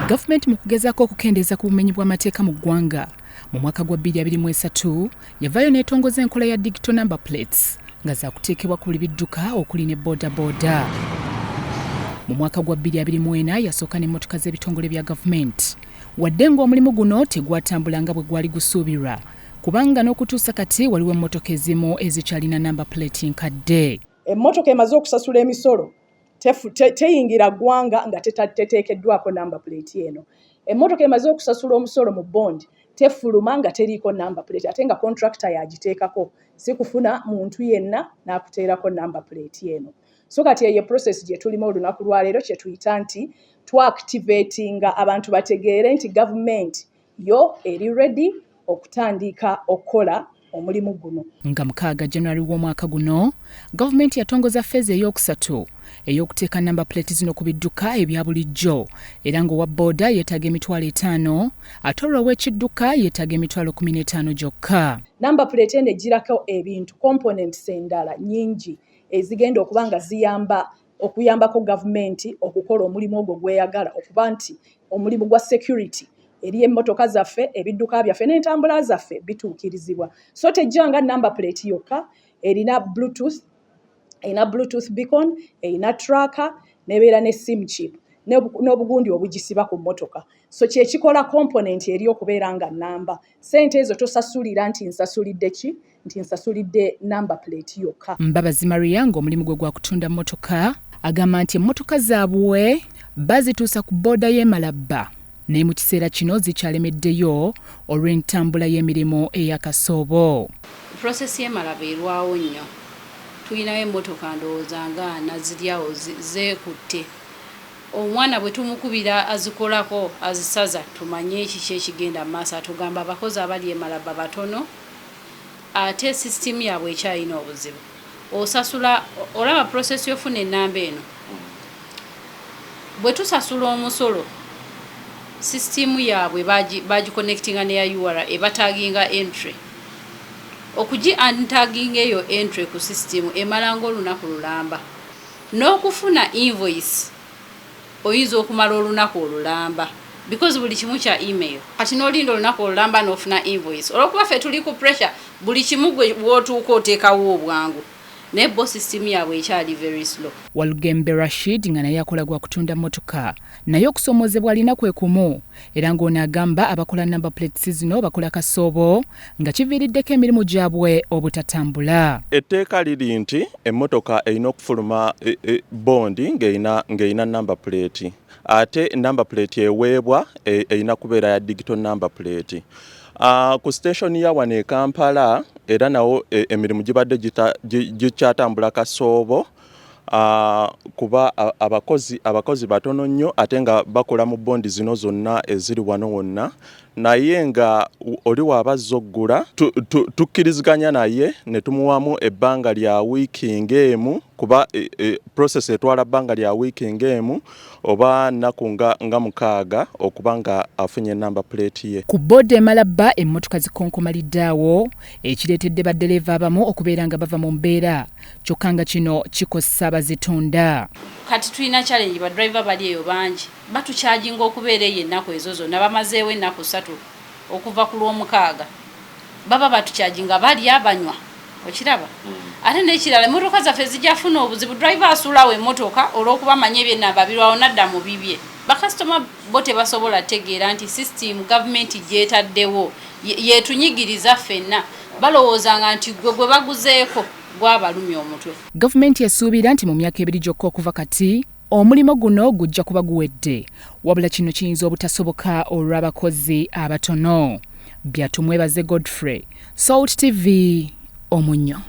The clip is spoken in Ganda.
Gavumenti mu kugezaako okukendeeza ku bumenyi bw'amateeka mu ggwanga, mu mwaka gwa 2023 yavaayo n'etongoza enkola ya digital number plates nga zakuteekebwa ku buli bidduka okuli ne boodabooda. Mu mwaka gwa 2024 yasooka n'emmotoka z'ebitongole bya gavumenti, wadde ng'omulimu guno tegwatambula nga bwe gwali gusuubirwa, kubanga n'okutuusa kati waliwo emmotoka ezimu ezikyalina number plate nkadde. Emmotoka emaze okusasula emisolo teyingira ggwanga nga teteekeddwako number plate eno. Emmotoka emaze okusasula omusolo mu bond tefuluma nga teriiko number plate, ate nga contractor yagiteekako, si kufuna muntu yenna n'akuteerako number plate eno. So kati eyo process gye tulimu olunaku lwaleero, kye tuyita nti twaactivatinga abantu bategeere nti gavumenti yo eri ready okutandika okukola omulimu guno. Nga 6 January w'omwaka guno, gavumenti yatongoza phase ey'okusatu ey'okuteeka number plate zino ku bidduka ebya bulijjo, era ng'owa booda yeetaaga 50,000, ate olwo ow'ekidduka yeetaaga 15,000 gyokka. Number plate eno egirako ebintu, components endala nnyingi ezigenda okuba nga ziyamba okuyambako gavumenti okukola omulimu ogwo gweyagala, okuba nti omulimu gwa security eri emmotoka zaffe, ebidduka byaffe n'entambula zaffe bituukirizibwa. So tejjanga number plate yokka, erina Bluetooth, erina Bluetooth beacon, erina tracker, nebeera ne SIM chip n'obugundi obugisiba ku mmotoka. So kyekikola component eri okubeera nga namba. Sente ezo tosasulira nti nsasulidde ki, nti nsasulidde number plate yokka. Mbabazi Maria, ng'omulimu gwe gwa kutunda mmotoka, agamba nti emmotoka zaabwe bazituusa ku booda y'e Malaba, naye mu kiseera kino zikyalemeddeyo olw'entambula y'emirimu ey'akasoobo. Process y'e Malaba erwawo nnyo. Tulinayo emmotoka ndowooza nga 40 ziri awo zeekutte. Omwana bwe tumukubira azikolako azisaza tumanye kiki ekigenda mu maaso, atugamba abakozi abali e Malaba batono, ate sisitimu yaabwe ekyalina obuzibu. Osasula, olaba process yofuna enamba eno, bwe tusasula omusolo, sisitimu yaabwe bagiconnectinga neya URA, ebataginga entry. Okugi untaginga eyo entry ku sisitimu emala ngaolunaku lulamba, n'okufuna invoice oyinza okumala olunaku olulamba, because buli kimu kya email. Kati n'olinda olunaku olulamba n'ofuna invoice. Olwokuba ffe tuli ku pressure, buli kimu gwe bw'otuuka oteekawo obwangu, naye bo sisitimu yaabwe ekyali very slow. Walugembe Rashid, nga naye akola gwa kutunda mmotoka, naye okusomoozebwa alina kwe kumu, era ng'ono agamba abakola number plates zino bakola kasoobo nga kiviiriddeko emirimu gyabwe obutatambula. Etteeka liri nti emmotoka erina okufuluma bondi ng'erina number plate, ate number plate eweebwa erina kubeera ya digital number plate. Ku station ya wano e Kampala era nawo emirimu gibadde gikyatambula kasoobo, kuba abakozi batono nnyo, ate nga bakola mu bondi zino zonna eziri wano wonna. Naye nga oli waabazza oggula, tukkiriziganya naye ne tumuwamu ebbanga lya wiiki ng'emu, kuba process etwala bbanga lya wiiki ng'emu oba nnaku nga 6 okuba nga afunye number plate ye. Ku booda e Malaba emmotoka zikonkomalidde awo, ekireetedde baddereeva abamu okubeera nga bava mu mbeera, kyokka nga kino kikosa abazitunda. Kati tulina challenge, badriver bali eyo bangi, batucharginga okubeera eyo ennaku ezo zonna. Bamazeewo ennaku 3 okuva ku Lwomukaaga, baba batucharginga, balya, banywa, okiraba. Ate n'ekirala, emmotoka zaffe zijafuna obuzibu. Driver asuulawo emmotoka olw'okuba amanyi ebyenamba birwawo, nadda mu bibye. Bakasitoma bo tebasobola tegeera nti system gavumenti gyetaddewo yetunyigiriza ffenna. Balowoozanga nti gwe gwe baguzeeko gwabalumya omutwe. Gavumenti esuubira nti mu myaka 2 gyokka okuva kati omulimu guno gujja kuba guwedde, wabula kino kiyinza obutasoboka olw'abakozi abatono. Byatumwebaze Godfrey, Salt TV, Omunnyo.